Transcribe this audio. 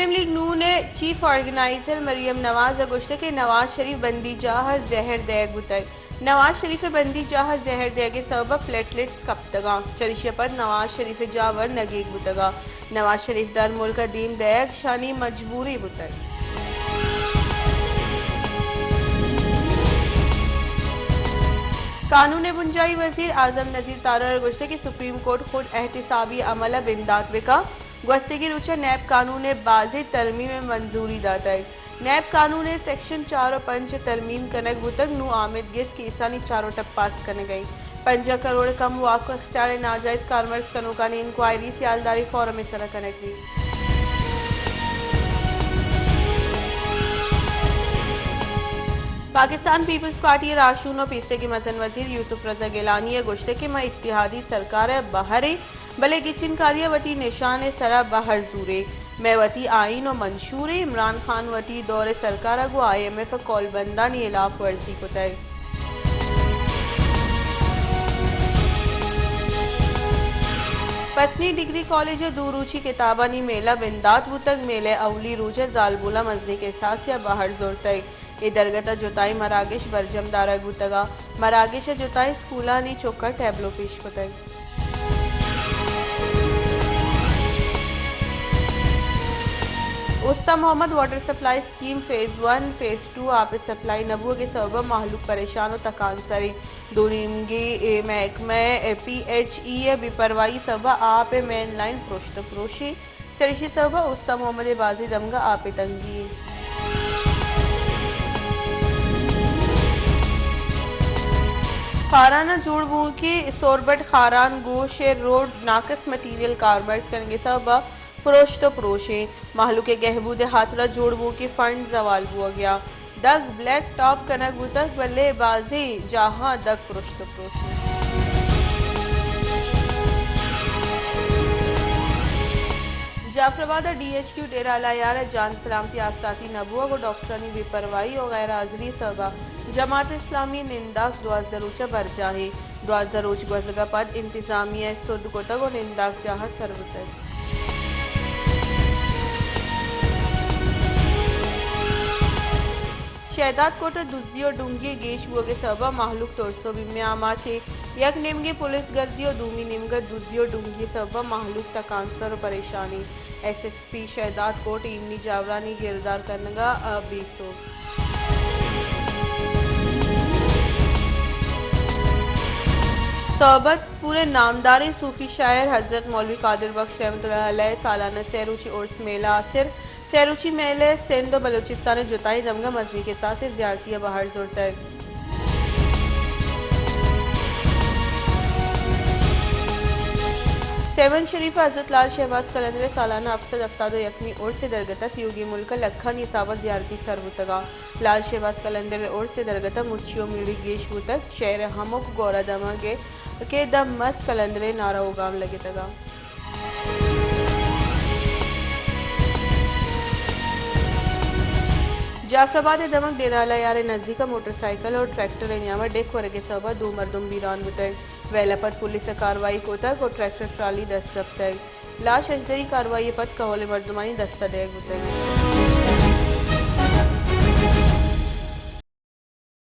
مسلم لیگ نون ءِ chief organiser Maryam نواز ءَ گوشتگ کہ نواز شریف بندی جاہ ءَ زہر دئیگ بوتگ۔ نواز شریف ءِ بندی جاہ ءَ زہر دئیگ ءِ سبب ءَ پلیٹلیٹس کپتگ اَنت، چریشی ءَ پد نواز شریف ءِ جاہ ورنگ ئیگ بوتگ اَت۔ نواز شریف در ملک ءَ دیم دئیگ شانی مجبوری بوتگ۔ قانون ءِ بنجاہی وزیر اعظم نذیر تارڑ ءَ گوشتگ کہ سپریم کورٹ خود احتسابی عمل ءَ بندات بکا۔ گوستگیں روچ ءَ نیب قانون ءِ بازیں ترمیم ءَ منظوری داتگ۔ نیب قانون ءِ سیکشن چار ءُ پنچ ءِ ترمیم کنگ بوتگ، نوں آمید گس کیسانی چاروٹ ءَ پاس کنگ ءَ اِنت۔ پنجاہ کروڑ ءِ کم واک ءُ اختیار ءِ ناجائز کارمرز کنوکانی انکوائری سیالداری فورم ءِ سرا کنگ بیت۔ پاکستان پیپلز پارٹی ءِ راہشون ءُ پیسریگیں مزن وزیر یوسف رضا گیلانی ءَ گوشتگ کہ ما اتحادی سرکار ءِ بہر ایں، بلے گچینکاری ءَ وتی نشان ءِ سرا بہر زوریں۔ مئے وتی آئین ءُ منشور ایں۔ عمران خان وتی دور ءِ سرکار ءَ گوں آئی ایم ایف ءِ قولبندانی ہلاف ورزی کتگ۔ پسنی ڈگری کالج ءَ دو روچی کتابانی میلہ بندات بوتگ۔ میلہ ءِ اولی روچ ءَ زالبولاں مزنیں کساسے ءَ بہر زرتگ۔ اے درگت ءَ جتائیں مراگش برجم دارگ بوتگ ءُ مراگش ءَ جتائیں اسکولانی چک ءَ ٹیبلو پیش کتگ۔ Usta Mohammad water supply scheme phase one, phase two آپ ءِ سپلائی نہ بوگ ءِ سبب ءَ مہلوک پریشان ءُ تکانسر اِنت۔ دو نیمگی اے محکمہ پی ایچ ای ءِ بے پرواہی ءِ سبب ءَ آپ ءِ مین لائن پرشت ءُ پروش اِنت۔ چریشی ءِ سبب ءَ اوستہ محمد ءِ بازیں دمگ ءَ آپ ءِ تنگی اِنت۔ خاران ءَ جوڑ بوؤکیں سوربٹ خاران گوش ءِ روڈ ناقص مٹیریل کارمرز کنگ ءِ سبب ءَ پروشت ءُ پروش اِنت۔ مہلوک ءِ گہبود ءِ ہاترا جوڑ بوؤکیں فنڈ زوال بوگ ءَ اَنت۔ دگ بلیک ٹاپ کنگ بوتگ، بلے بازیں جاہاں دگ پرشت ءُ پروش اِنت۔ جعفر آباد ءِ ڈی ایچ کیو ڈیرہ اللہ یار ءَ جان سلامتی ءِ آسراتی نہ بوگ ءُ ڈاکٹرانی بے پرواہی ءُ غیر حاضری ءِ سبب ءَ جماعت اسلامی ءِ ننداک دوازدہ روچ ءَ برجاہ اِنت۔ دوازدہ روچ گوزگ ءَ پد انتظامیہ ءَ سد کتگ ءُ ننداک جاہ ءَ سر بوتگ۔ شہداد کوٹ ءَ دزی ءُ ڈنگی ءِ گیش بوگ ءِ سبب ءَ مہلوک ترس ءُ بیم ءِ آماچ اِنت۔ یک نیمگے پولیس گردی ءُ دومی نیمگ ءَ دزی ءُ ڈنگی ءِ سبب ءَ مہلوک تکانسر ءُ پریشان اِنت۔ ایس ایس پی شہداد کوٹ ایمنی جاورانی گردار کنگ ءَ بے سوب۔ صحبت پور ءِ نامداریں صوفی شاعر حضرت مولوی قادر بخش رحمت اللہ علیہ ءِ سالانہ سئے روچی عرس میلہ آسر۔ سئے روچی میلہ ءَ سندھ ءُ بلوچستان ءِ جتائیں دمگ ءَ مزنیں کساسے ءَ زیارتی ءَ بہر زرتگ۔ سیون شریف ءَ حضرت لال شہباز قلندر ءِ سالانہ ہپت سد ہفتاد ءُ یکمی عرس ءِ درگت ءَ تیوگیں ملک ءَ لکھانی حساب ءَ زیارتی سر بوتگ اَنت۔ لال شہباز قلندر ءِ عرس ءِ درگت ءَ مچی ءُ میڑی گیش بوتگ۔ شہر ءِ ہمک گور ءُ دمگ ءَ کہ دم مست قلندر ءِ نعرہ ءُ گام لگتگ اَنت۔ جعفر آباد ءِ دمگ ڈیرہ اللہ یار ءِ نزیک ءَ موٹر سائیکل ءُ ٹریکٹر ءِ نیام ءَ ڈیک ورگ ءِ سبب ءَ دو مردم بیران بوتگ۔ ویل ءَ پد پولیس ءَ کاروائی کتگ ءُ ٹریکٹر ٹرالی دست کپتگ۔ لاش اژدری کاروائی ءَ پد کہول ءِ مردمانی دست ءَ دئیگ بوتگ۔